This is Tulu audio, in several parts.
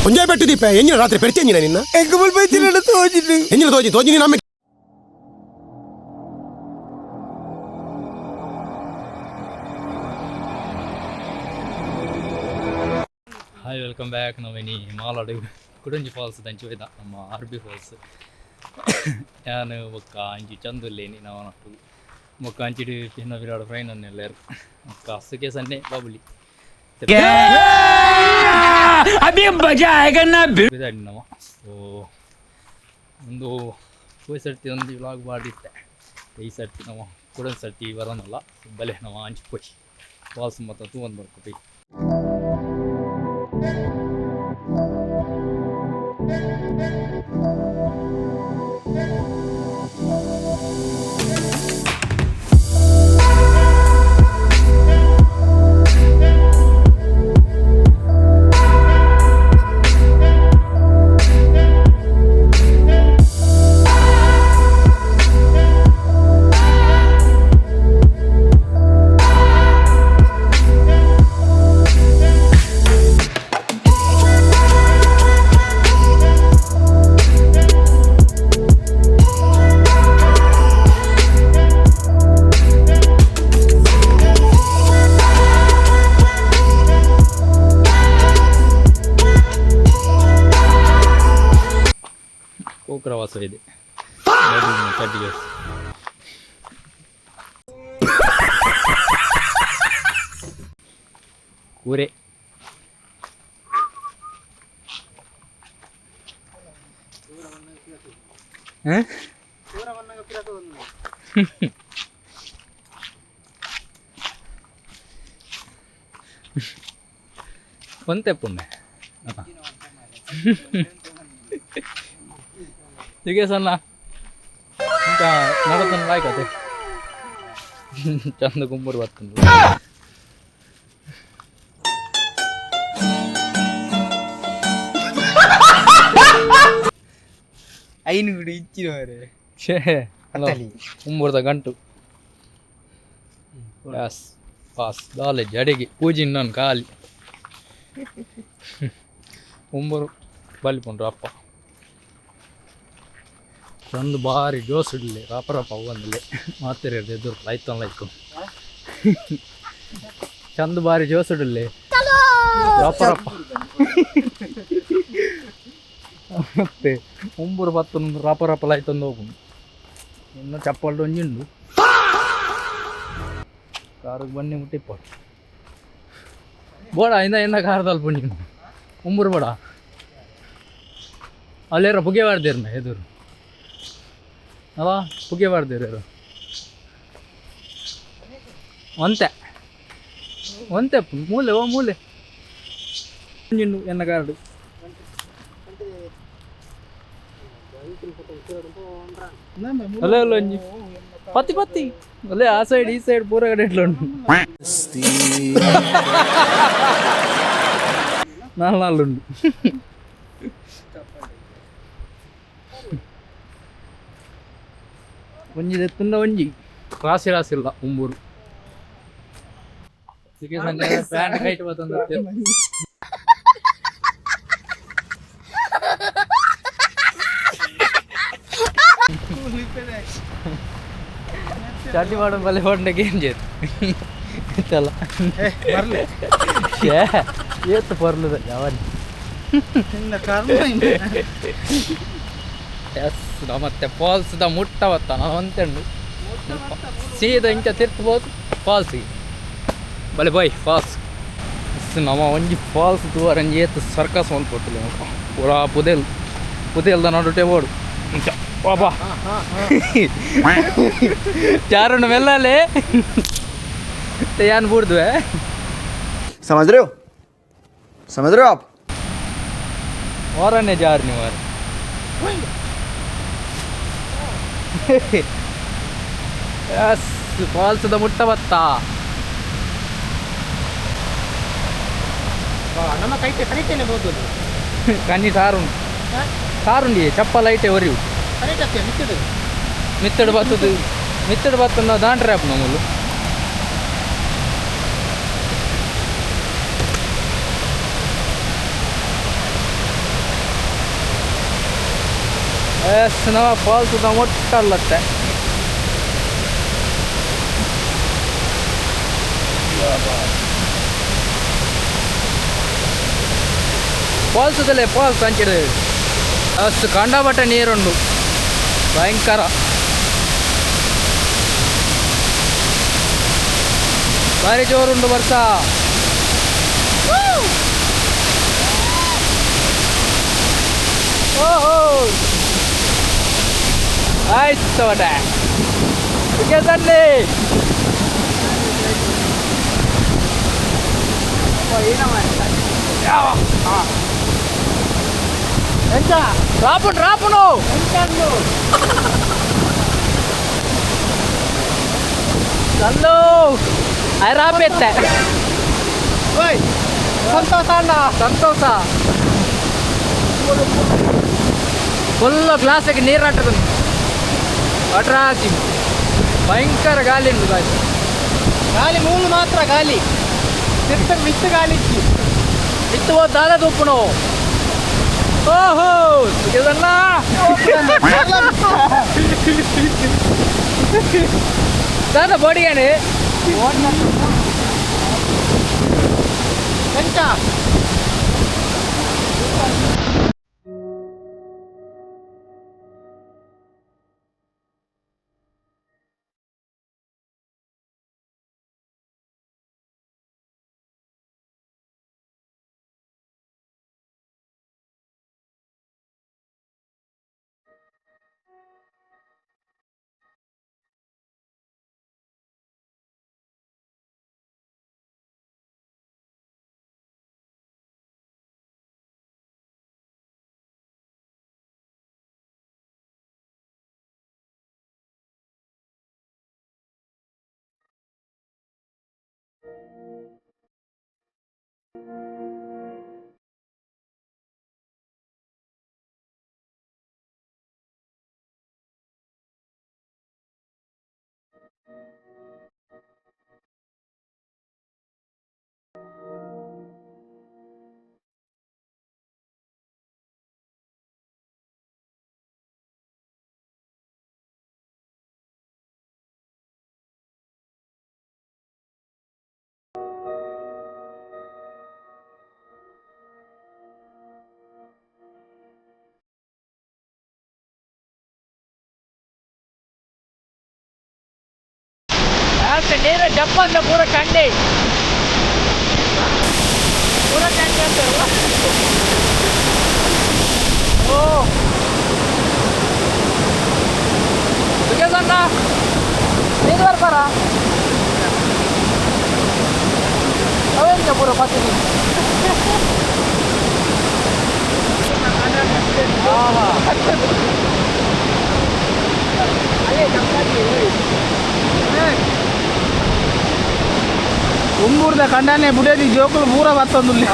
ಒಂಜೇ ಪೆಟ್ಟು ದೀಪ ಎಂಜಿನ ರಾತ್ರಿ ಪೆರ್ಚೆಂಜಿನ ನಿನ್ನ ಎಂಜಿನ ತೋಜಿ ತೋಜಿ ನಮ್ಮ. Hi, welcome back. ನಾವು ಇನಿ ಮಾಲಾಡು ಕುಡಂಜಿ ಫಾಲ್ಸ್ ದಂಚಿ ಹೋಯ್ದ, ನಮ್ಮ ಆರ್ ಬಿ ಫಾಲ್ಸ್. ಯಾನು ಬೊಕ್ಕ ಅಂಚಿ ಚಂದುಲ್ಲೇನಿ ನಾವು ನಟ್ಟು ಬೊಕ್ಕ ಅಂಚಿಡು ಪಿನ್ನ ಬಿರಾಡ ಫ್ರೈನ್ ಎಲ್ಲಾರು ಬೊಕ್ಕ ಸುಖೇ ಸನ್ನೆ ಬಾಬುಲಿ ನಮ್ಮ. ಸೊ ಒಂದು ಹೋಯ್ ಸರ್ತಿ ಒಂದು ವ್ಲಾಗ್ ಮಾಡಿತ್ತೆ. ಈ ಸರ್ತಿ ನಾವು ಕುಡೊಂದು ಸರ್ತಿ ಬರೋನಲ್ಲ. ಬಲೆ ನಾವು ಅಂಚಿ ಪೋಯ್ ಫಾಲ್ಸ್ ಮತ್ತು ತೂವೊಂದು ಬರ್ಕೊಪಿ. ಕೋಕ್ರವಾಸ ಇದೆ ಕಟ್ಟಿಗೆ. ಕೂರೆ ಒಂತೆ ಪುಣ್ಯ ಸಣ್ಣ ఇంకా నడతను లాಯ್ಕ್ ಅದೇ ಚಂದ ಗುಂಬರು ಬರ್ತದೆ. ಐನು ಗುಡಿ ಇಚ್ಚಿನವರೆ. ಛೇ, ಉಂಬುರ್ದ ಗಂಟು ಯಾಸ್ ಪಾಸ್ ದಾಲೆ ಜಡೆಗೆ ಪೂಜೆ ನಾನು ಖಾಲಿ ಉಂಬರು ಬಲಿಪುಂಡ್ರು ಅಪ್ಪ. ಒಂದು ಬಾರಿ ಜೋಸ್ ಇಡ್ಲಿ ರಾಪ ರಾಪ ಒಂದಿಲ್ಲ ಮಾತಿರ ಎದುರು ಲೈತನ್ ಲೈಕು ಚಂದ ಬಾರಿ ಜೋಸ್ ಇಡಲಿ ರಾಪ ರಾಪ. ಮತ್ತೆ ಉಂಬುರು ಬತ್ತೊಂದು ರಾಪ ರಾಪ ಲೈತೊಂದು ಹೋಗು. ಇನ್ನು ಚಪ್ಪಲ್ಡು ಒಂಜಿ ಉಂಡು ಕಾರಿಗೆ ಬನ್ನಿ ಮುಟ್ಟಿಪ್ಪ ಬೋಡ ಇಂದ ಇಂದ ಕಾರದಲ್ಲಿ ಪುಂಡಿ ಉಂಬುರು ಬೋಡ ಅಲ್ಲೇರ ಪುಗೆ ಬಾರ್ದಿರ್ಮೆ ಎದುರು ಅಲ್ಲ ಪುಗೆ ಬಾರ್ದಿರ. ಒಂತೆ ಒಂತೆ ಮೂಲೆ ಓ ಮೂಲೆ ಒಂಜಿಂಡು ಎನ್ನ ಕಾರ್ಡು. ಅಲ್ಲೇ ಅಲ್ಲ ಒಂಜಿ ಪತ್ತಿ ಪತ್ತಿ ಅಲ್ಲೇ ಆ ಸೈಡ್ ಈ ಸೈಡ್ ಪೂರ ಕಡೆ ಇಟ್ಲು ಉಂಟು. ನಾಲ್ ನಾಲ್ ಉಂಡು. ಒಂಜಿ ಎತ್ತುಂಡ ಒಂಜಿ ರಾಸಿ ರಾಸಿ ಇಲ್ಲ ಉಂಬೂರು ಪ್ಯಾಂಟ್ ಕೈಟ್ ಬತ್ತಂದು. ಚಡ್ಡಿ ಮಾಡೋ ಬಲೆ ಹೊಂಡ ಗೇಮ್ ಜೇತು ಚಲ. ಛೇ, ಏತ್ ಪರ್ಲದ ಯಾವನಿ. ಎಸ್, ಮತ್ತೆ ಫಾಲ್ಸ್ದ ಮುಟ್ಟ ಬತ್ತ ನಾನು ಅಂತೆಂಡು ಸೀದಾ ಇಂಚ ತಿರ್ತ್ಬೋದು ಫಾಲ್ಸಿಗೆ. ಬಲೆ ಬಾಯ್ ಫಾಲ್ಸ್. ನಮ್ಮ ಒಂಜಿ ಫಾಲ್ಸ್ ತೂವರಂಜಿ ಏತ್ ಸರ್ಕಸ್ ಒಂದು ಪೊಟ್ಟುಲೆ ಪೂರಾ ಪುದೆಲ್ ಪುದೆಲ್ದ ನಡುಟೆ ಬೋಡು ಇಂಚ ಬಾಬಾ ಚಾರುಣ ಮೆಲ್ಲಲೆ ಯಾನ್ ಬೂಡ್ದುವೆ. समझ रहे हो, समझ रहे हो आप? ವಾರನ್ನೇ ಜಾರ್ ನೀವು ವಾರ. ಎಸ್, ಫಾಲ್ಸ್ದ ಮುಟ್ಟ ಬತ್ತ. ನಮ್ಮ ಕೈತೆ ಕನಿತೇನೆ ಬೋದು. ಕನ್ನಿ ಸಾರುಂಡು ಸಾರುಂಡಿ ಚಪ್ಪಲ್ ಐಟೆ ಒರಿವು. ಕನಿಟತ್ತೆ ಮಿಕ್ಕದು. ಮಿತ್ತಡು ಬತ್ತದು ಮಿತ್ತಡು ಬತ್ತದ ದಾಂಟ್ರೆ ಅಪ್ಪ ನಮ್ಮಲು. ಎಸ್ ನಮ್ಮ ಫಾಲ್ಸ್ ಮೊಟ್ಟಲ್ಲತ್ತೆ. ಫಾಲ್ಸದಲ್ಲೇ ಫಾಲ್ಸ್ ಅಂಚಿಡಿದೆ. ಅಷ್ಟು ಕಂಡಬಟ್ಟೆ ನೀರುಂಡು, ಭಯಂಕರ. ಭಾರಿ ಜೋರುಂಡು ಬರ್ಸ. ಓಹೋ, ಆಯ್ತು ಬಟ್ಟೆ. ರಾಪುನು ರಾಪುನು ಚಲ್ಲೋ ರಾಪೆತ್ತೆ. ಸಂತೋಷ ಅಣ್ಣ. ಸಂತೋಷ. ಫುಲ್ ಗ್ಲಾಸಿಗೆ ನೀರು ಹಾಟದ ಅಟ್ರಾಸಿ. ಭಯಂಕರ ಗಾಳಿ ಉಂಟು ಗಾಳಿ. ಗಾಲಿ ಮೂಲು ಮಾತ್ರ ಗಾಲಿ ತಿರ್ತ ಮಿತ್ತು ಗಾಲಿ ಇತ್ತು. ಇತ್ತು ದಾದ ತುಪ್ಪುನು. ಓಹೋ, ಇದನ್ನ ದಾದ ಬಾಡಿಗಾನೆ. ಎಂತ? ನೀರು ಜಪ್ಪಂದ ಪೂರ ಕಂಡಿ, ಪೂರ ಕಂಡಿ ಅಂತಾರಲ್ಲ. ಓ ಸುಖೇಶಣ್ಣ, ನೀರು ಬರ್ತಾರ ಅವೇಂತ ಪೂರ ಪತ್ತಿ. ಉಂಬೂರ್ದ ಕಂಡಾನೆ ಬುಡೇದಿ ಜೋಕುಲು ಪೂರ ಬತ್ತೊಂದುಲ್ಲ.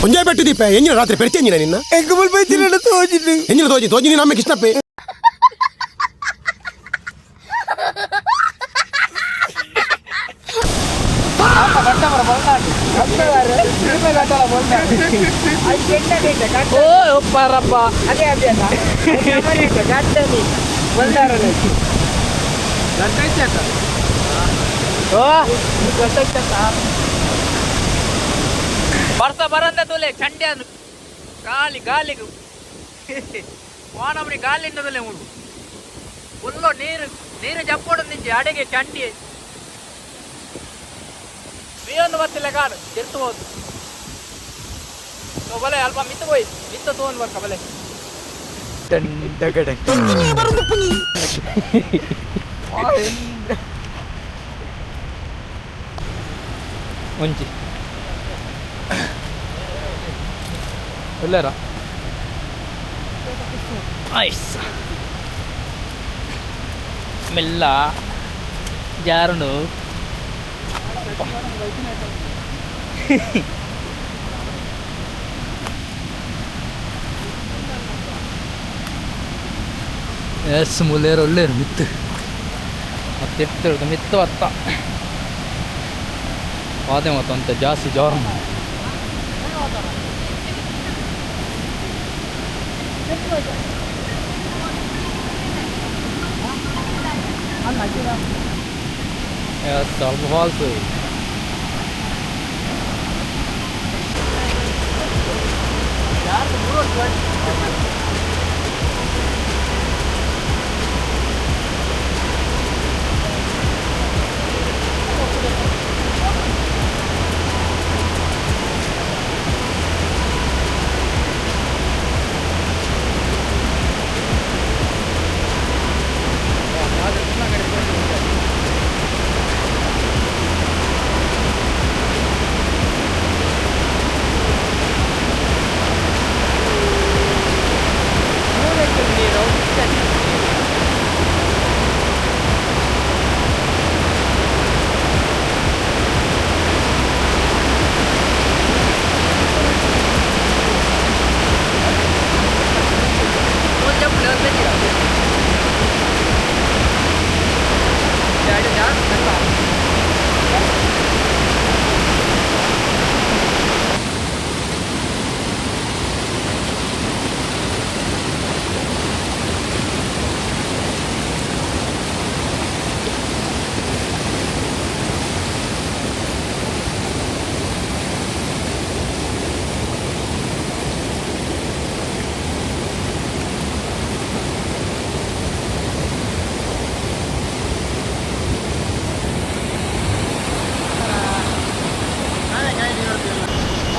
ಒಂಜೇ ಪೆಟ್ಟು ದೀಪ ಎಂಜಿನ ರಾತ್ರಿ ಪೆರ್ಚೆಂಜಿನ ನಿನ್ನ. ಎಂಕುಮಲ್ ಬೈತಿನ ತೋಜಿದ್ದು. ಎಂಜಿನ ತೋಜಿ ತೋಜಿ ನಮ್ಮ ಕೃಷ್ಣಪ್ಪೆ. ಓ ಒಪ್ಪರಪ್ಪ ಅದೇ ಅದೇ ಅಲ್ಲ ಬರ್ಸ ಬರಂದ ತುಲೆ ಚಂಡೆ ಅಂದು ಗಾಲಿ ಗಾಲಿಗೆ ವಾನಮನಿ ಗಾಲಿಂದ ತುಲೆ ಉಂಡು ಫುಲ್ಲು ನೀರು ನೀರು ಜಪ್ಪೋಡು ನಿಂಚಿ ಅಡಿಗೆ ಚಂಡಿ ಮೀಯೊಂದು ಬತ್ತಿಲ್ಲ ಕಾಡು ತಿರ್ತು ಹೋದು ಸೊ ಬಲೆ ಅಲ್ಪ ಮಿತ್ತು ಹೋಯ್ ಮಿತ್ತು ತೋನ್ ಬರ್ಕ ಬಲೆ ಒಂಜಿ ಎಲ್ಲಾರ ಐಸ್ ಮೆಲ್ಲ ಜಾರುಂಡು ಎಸ್ ಮುಲ್ಲೇರು ಒಳ್ಳೇರು ಮಿತ್ತು ಮತ್ತೆ ಎತ್ತಿಡ್ದು ಮಿತ್ತು ಅತ್ತ ವಾದೆ ಮತ್ತಂತೆ ಜಾಸ್ತಿ ಜ್ವರ. ಸ್ವಲ್ಪ ಫಾಲ್ಸ್.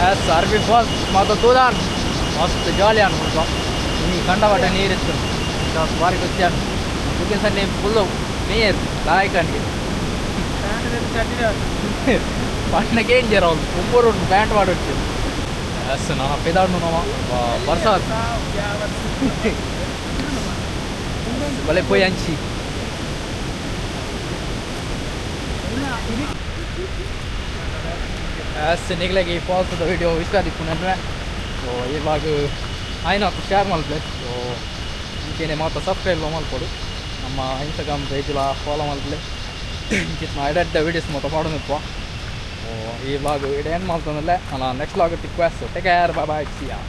S ಅರ್ಬಿ ಫಾಲ್ಸ್ ಮತ್ತು ತೂದಾನ್ ಮಸ್ತ್ ಜಾಲಿ ಅನ್ಬಿಡ್ತು. ಈ ಕಂಡಪಟ್ಟೆ ನೀರಿತ್ತು, ಭಾರಿ ಖುಷಿ ಅನ್ ಬುಕ್ಕಿನ ಸಣ್ಣ ಫುಲ್ಲು ನೀರು ಲಾಯ್ಕಂಡಿಗೆ ಪಣ್ಣಕ್ಕೆ ಏನ್ ಅವ್ನು ಒಬ್ಬರು ಪ್ಯಾಂಟ್ ಮಾಡಿರ್ತೀವಿ. ಎಸ್ ನಾನು ಪೆದಾಡ್ನು ನಮ್ಮ ಬರ್ಸಾತ್ ಬಲೆ ಪೋಯ್ ಅಂಚಿ. ಎಸ್ ನಿಗ್ಲಾಗಿ ಈ ಫಾಲ್ಸ್ ವಿಡಿಯೋ ಇಷ್ಟ ಆದಿಪ್ಪು ನನ್ನ. ಸೊ ಇವಾಗ ಆಯ್ನ ಶೇರ್ ಮಲ್ಪಲೆ. ಸೊ ಇಂಚೆನೆ ಮಾತ್ರ ಸಬ್ಸ್ಕ್ರೈಬ್ ಮಲ್ಪೊಡು, ನಮ್ಮ ಇನ್ಸ್ಟಾಗ್ರಾಮ್ ಪೇಜ್ಲ ಫಾಲೋ ಮಲ್ಪಲೆ. ಇಂಚಿತ್ನ ಎಡೆಡ್ಡ ವೀಡಿಯೋಸ್ ಮಾತ್ರ ಮಾಡೋದಿಪ್ಪ. ಸೊ ಈ ವ್ಲಾಗ್ ಇಡ ಏನು ಮಾಡ್ತಾನಲ್ಲ, ನಾನು ನೆಕ್ಸ್ಟ್ ವ್ಲಾಗ್ ತಿಕ್ವಾಸ್. Take care, bye bye, see ya.